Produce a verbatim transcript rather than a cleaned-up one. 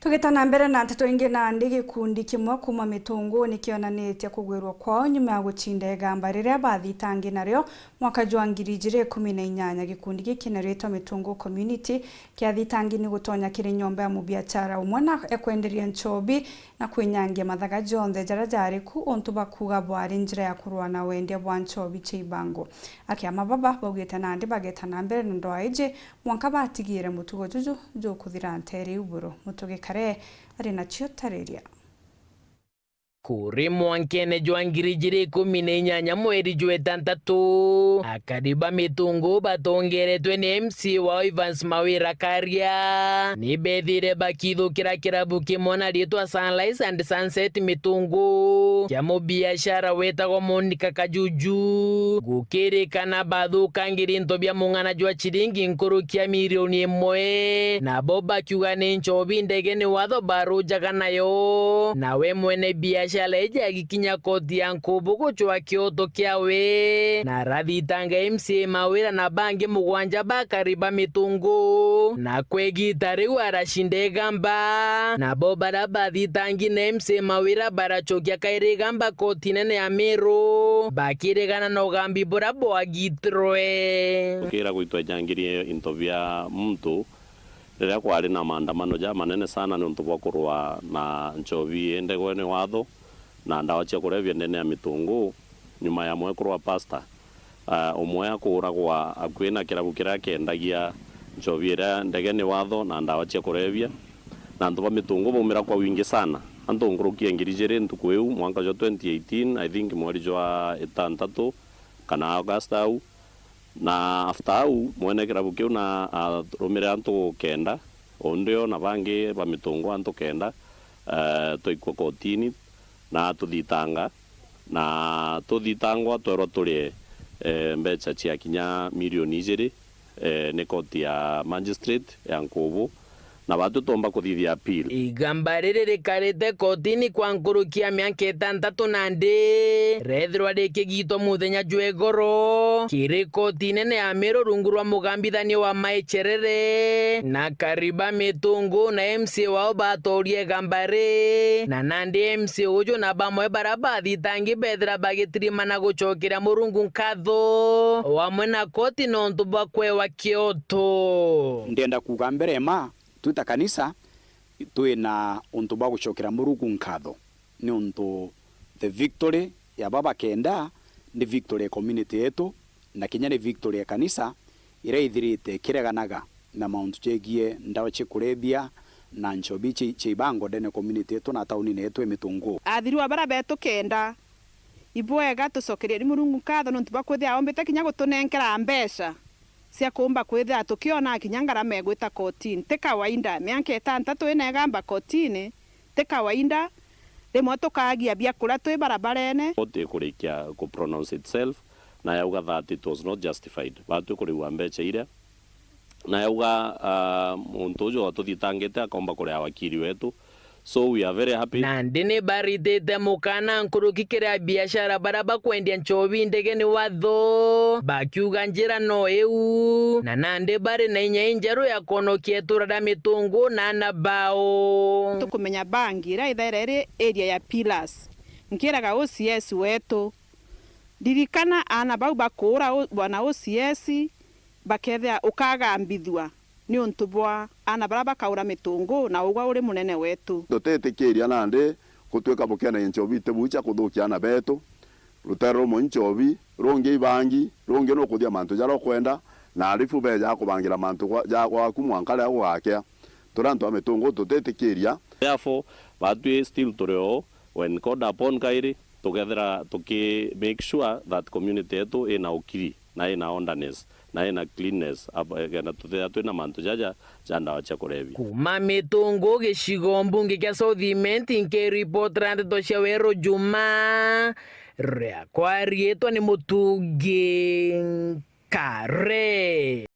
Tugita na mbere na nteto ingi, nandi gikundi kimwe kuuma Mitungu nikionanitie kugwirwa kwao nyuma ya gucinda igamba riria bathitangi nario mwaka jwa ngiri ijiri ikumi na inyanya. Gikundi giki kinaritwa Mitungu Community kiathitangi ni gutonya kiri nyomba ya mubiachara umwe na ekwenderia nchobi na kwinyangia mathaga jonthe jaria jari ku, untu bakuuga bwari njira ya kurua na wendia bwa nchobi cia ibango. Akiama baba baugite nandi bageta na mbere na ndwaa iji mwanka batigire mutugo juju jukuthira nteere iu buru. Mutugi Kare ari nacio tariria. Kuri mwankene jwa ngiri ijiri ikumi na inyanya mweri jwa itantatu, akari ba Mitungu batongeretwe ni M C A wao Evans Mawira Karia, ni bethire bakithukira kirabu kimwe na riitwa Sunrise and Sunset Mitungu, kia mubiashara witagwa Monica Kajuju. Gukirikana bathukangiri into bia mung'ana jwa ciringi nkuruki ya milioni imwe, nabo bakiuga ni nchobi ndege ni watho barujaga nayo. Nawe mwene biashara iji agikinya koti ya nkubu gucwa kioto kiawe, na arathitanga M C A Mawira na bangi mugwanja bakari ba Mitungu, na kwi igita riu aracinda igamba. Nabo baria bathitangi na M C A Mawira baracokia kairi igamba koti nene ya Miru, bakiregana na ugambi buria bwagitirwe. Tukira gwitwa ijangiri into bia muntu riria kwari na maandamano jamanene sana niuntu bwa kurua na nchobi ii ndegwe ni watho na ndawa cia kurevia ndene ya Mitungu, nyuma ya mwekuru wa pastor, ah, umwe akuuragwa akui na kirabu kiria kiendagia nchobi iria ndege ni watho na ndawa cia kurevia, na antu ba Mitungu baumira kwa wingi sana. Antu nkuruki ya ngiri ijiri ntuku iu, mwanka jwa twenty eighteen, I think mweri jwa itantatu kana August au. Na after au, mwene kirabu kiu na arumire antu kenda, o ndio na bangi ba Mitungu antu kenda, eh, twaikua kotini na tuthitanga, na tuthitangwa twerwa turie, eh, mbeca cia kinya milioni ijiri, eh, ni koti ya magistrate ya Nkubu, na batwi tuumba kuthithia appeal. Igamba riri rikarite kotini kwa nkuruki ya mianka itantatu nandi rethirwa rikigitwa muthenya jwa igoro kiri koti nene ya Miru rungu rwa mugambithania wa Mai Cherere, na Kariba Mitungu na M C A wao batooria igamba ri, na nandi M C A uju na bamwe baria bathitangi bethira bagitirimana gucokeria Murungu nkatho o amwe na koti nontu bwa kwewa kioto. Ndienda kuuga mbere ma, twi ta kanisa, twi na untu bwa gucokera Murungu nkatho, niuntu the victory ya baba kenda ni victory ya community yetu, na kinya ni victory ya kanisa iria ithirite ikireganaga na mauntu jegie ndawa cia kurebia na nchobi cia, cia ibango ndene community yetu na taunine yetu ya Mitungu. Athiru a bara betu kenda, ibwega tucokerieni Murungu nkatho niuntu bwa kwithia ombite kinya gutunenkera mbeca cia kuumba kwithira tukiona kinya ngarama igwita kotini. Ti kawaida, mianka itantatu ina igamba kotini, ti kawaida. Rimwe tukagia biakuria twi barabarene. Court ikurikia ku pronounce itself, na yauga that it was not justified. Batwi kurigwa mbeca iria, na yauga, ah, muntu uju watuthitangite akaumba kuria wakiri wetu. So we are very happy. Nandi ni baritite mukana nkuruki kiri abiashara baria bakwendia nchobi ndege ni watho, bakiuga njira no iu, na nandi bari na inya injeru ya kwonokia itura ria Mitungu na ana bao. Tukumenya bangi iria ithaira iri area ya Pillars. Nkiraga O C S wetu, ririkana ana bau bakuura u-, bwana O C S, bakethira ukagambithua niuntu bwa ana baria bakaura Mitungu na ugwa uri munene wetu. Tutitikiria nandi gutwika bukena nchobi iti buu cia kuthukia ana betu. Rutere rumwe nchobi, rungi ibangi, rungi nukuthia mantu jaria ukwenda, na arifu beja kubangira mantu gwa-, ja gwaku mwanka riria gugakea. Turi antu a Mitungu tutitikiria. Therefore, batwi still turi o, when called upon kairi, tukethira tuki make sure that community yetu ina ukiri na ina orderness na ina cleanness, ab-, kenda tuthira twina mantu jaja ja ndawa cia kurebia. Kuma Mitungu gicigo mbunge kia South Imenti, nkiripotera ndeto cia Weru Juma, riakwa riitwa ni Mutungi Kare.